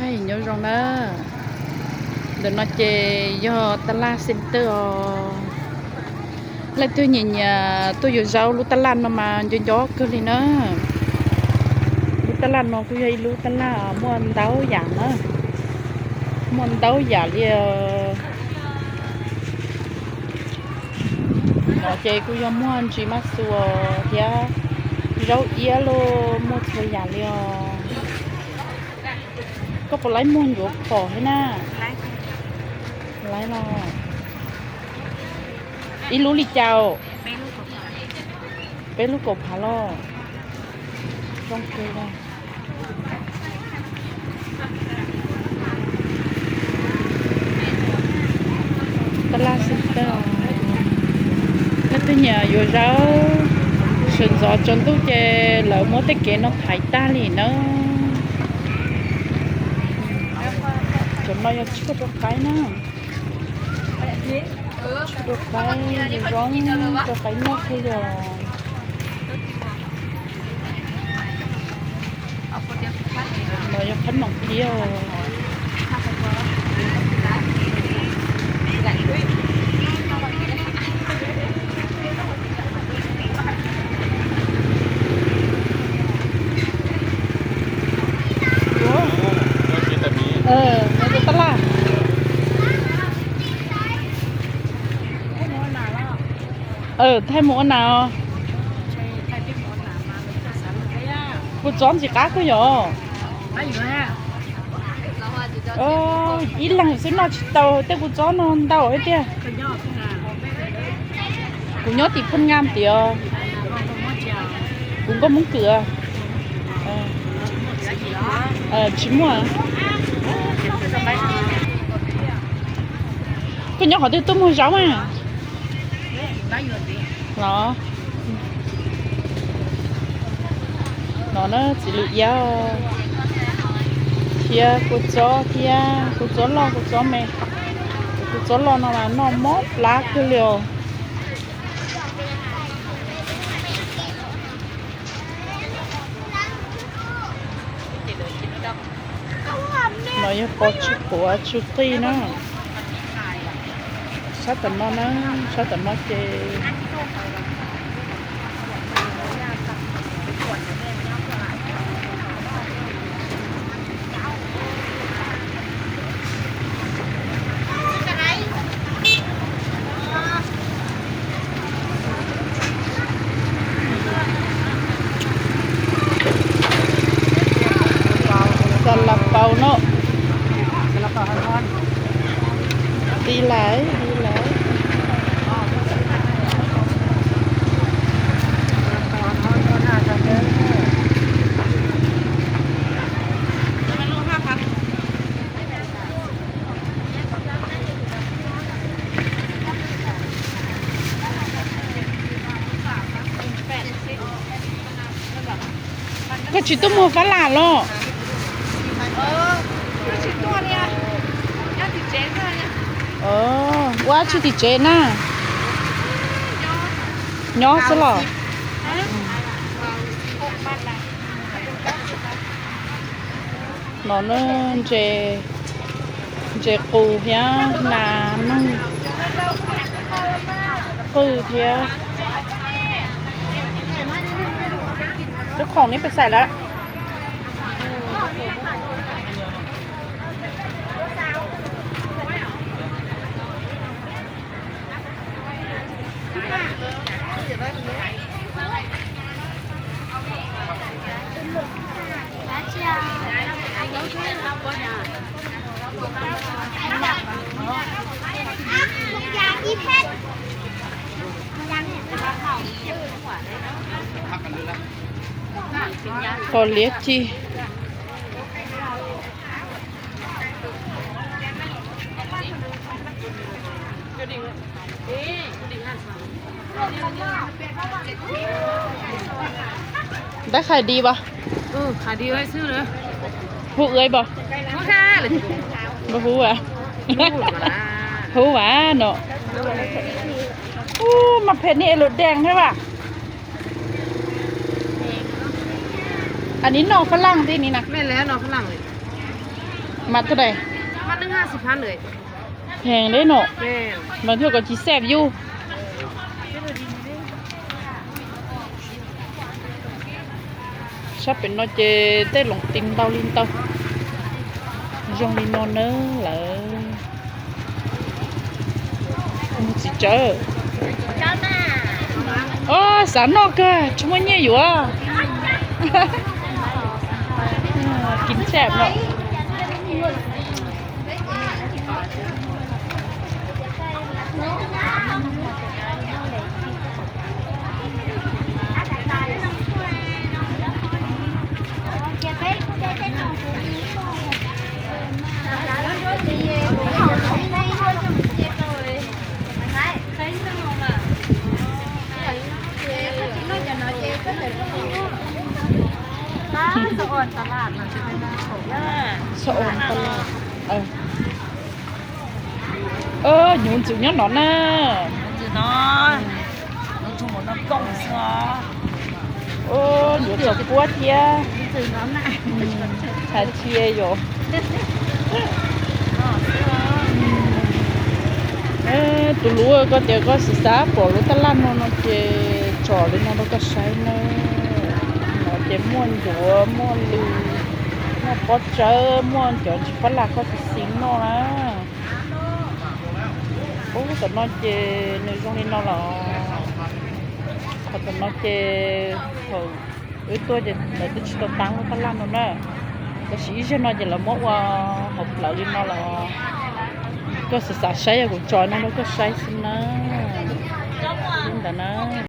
Hey, nhớ rong đó. Đợt nó chê do ta la center. Lại tôi nhẹ nhẹ, tôi dù rau lũ ta la nó mà gió gió cơ đi nữa. Lũ ta la nó cũng do lũ ta la mua đau giả nữa. Mua đau giả đi. Nó chê cũng do mua chỉ mà xua thiá. Rau ia lô mua thuê giả đi. ກໍບໍ່ໄລ່ມ່ວນຢູ່ພໍໃຫ້ໜ້າ ໄລ່ ໄລ່ເນາະ ອີລູລິເຈົ້າ ເປັນລູກກົບພາລໍ ຕ້ອງເຄີຍວ່າ ຕະຫຼາດເຊັນເຕີ ແລ້ວເປັນຫຍັງຢູ່ເຈົ້າ ເຊີນຈອດຈົນຕຸເຈ ແລ້ວມົວແຕ່ເກນອກໄທຕາລີເນາະ. ຈະມາຢາກຊຸດອອກໄປນະ ຊຸດອອກໄປ ຮ້ອງອອກໄປນອກເທື່ອ. ມາຢາກຄັນໝອກທ່ຽວ. ເອີ ໃນຕະຫຼາດ ເອີ ໄທໝູອັນນາວ ກູຈອນຊິກາກູຢໍ. ເອີ ອີຫຼັງຊິນອດຊິເຕົາ ແຕ່ກູຈອນນອນເຕົາໄອ້ເຕຍ. ກູຍອດຕິຄົນງາມຕິ ກູກໍມຸງເກືອ ເອີ ເອີ ຊິມົວ ກໍຍອດເຂົາຕື່ມເຮົາເຈົ້າມາ. ເນາະ ເນາະ ເນີ ຊິລຸຍາວ ເທຍ ກູຈອ ເທຍ ກູຈອລໍ ກູຈອແມ່ ກູຈອລໍ ນອນມອບລາກຄືລຽວ. ມາຍາປອດຊຸໂກອາຊຸຕີເນາະ ຊາຕະມອນນະ ຊາຕະມອນເຈ. ຊາລາເປົາເນາະ ດີຫຼາຍ ດີຫຼາຍ. ກໍຊິຕຸມຫົວຝຣັ່ງເນາະ ເອີ ວ່າຊິຕິເຈນນະ ຍໍສະຫຼໍ. ນອນເນີນເຈ ເຈກູເພຍ ນາໜຶ່ງ ປືເພຍ ເຈົ້າຂອງນີ້ໄປໃສລະ? ຂໍລຽກທີ່ ໄດ້ຂາຍດີບໍ່? ເອີ ຂາຍດີເອີຍ ຊື້ເລີຍ. ຮູ້ເອື້ອຍບໍ່? ຮູ້ຄ່ະ ບໍ່ຮູ້ຫວາ? ຮູ້ຫວາເນາະ. ໂອ້ ໝາກເຜັດນີ້ ເອ ລົດແດງແທ້ຫວາ. ອັນນີ້ໜໍ່ຝຣັ່ງຕິນີ້ນະ? ແມ່ນແລ້ວ ໜໍ່ຝຣັ່ງເລີຍ. ມັດເທົ່າໃດ? ມັດໜຶ່ງຫ້າສິບພັນເລີຍ. ແພງເດ້ເນາະ. ແມ່ນ. ບາງເທື່ອກໍຊິແຊບຢູ່. ຊອບເປັນເນາະເຈ ເຕ້ນລົງຕິງເຕົ້າລິນເຕົ້າ ຢອງລິນໂນເນີລະ ຊິເຈີ. ອໍ ສາວນອກກະ ຊົ່ວໂມງນີ້ຢູ່ອະ ກິນແຊບເນາະ. ສະອອນຕະຫຼາດ ສະອອນຕະຫຼາດ ເອີ. ເອີ ຍູນຈື່ນອນນະ ຍູນຈື່ນອນ ຍູນຈູໝົດນຳກ້ອງຊະ. ໂອ້ ຍູນຈະປົວເທຍ ຍູນຈື່ນອນນະ ອືມ ຫາເທຍຢູ່. ເອີ ຕູລູກກໍດຽວກໍສິສາປົວລູກຕະຫຼາດນອນເນາະເຈ ຈອດເລີຍເນາະ ແລ້ວກໍໃຊ້ເນາະ ເນາະເຈ ມ່ວນຢູ່ ມ່ວນລື ມ່ວນປອດເຈີ ມ່ວນຈອນ ຝຣັ່ງກໍສິຊິງເນາະນະ. ໂອ້ ຕອນນອນເຈ ໃນຊ່ວງນີ້ເນາະລະ ຂອບຕອນນອນເຈ ເຂົາເອີ້ນຕົວຈະໄດ້ຕິດຕາມຕະຫຼາດນອນເນາະ ກໍຊິອີກເຊັ່ນນອນຈະລະໝົດວ່າ ເຮົາເປົ່າລີນເນາະລະ ກໍສຶກສາໃຊ້ອາກຸຈອຍເນາະ ແລ້ວກໍໃຊ້ຊິນະ ນະ.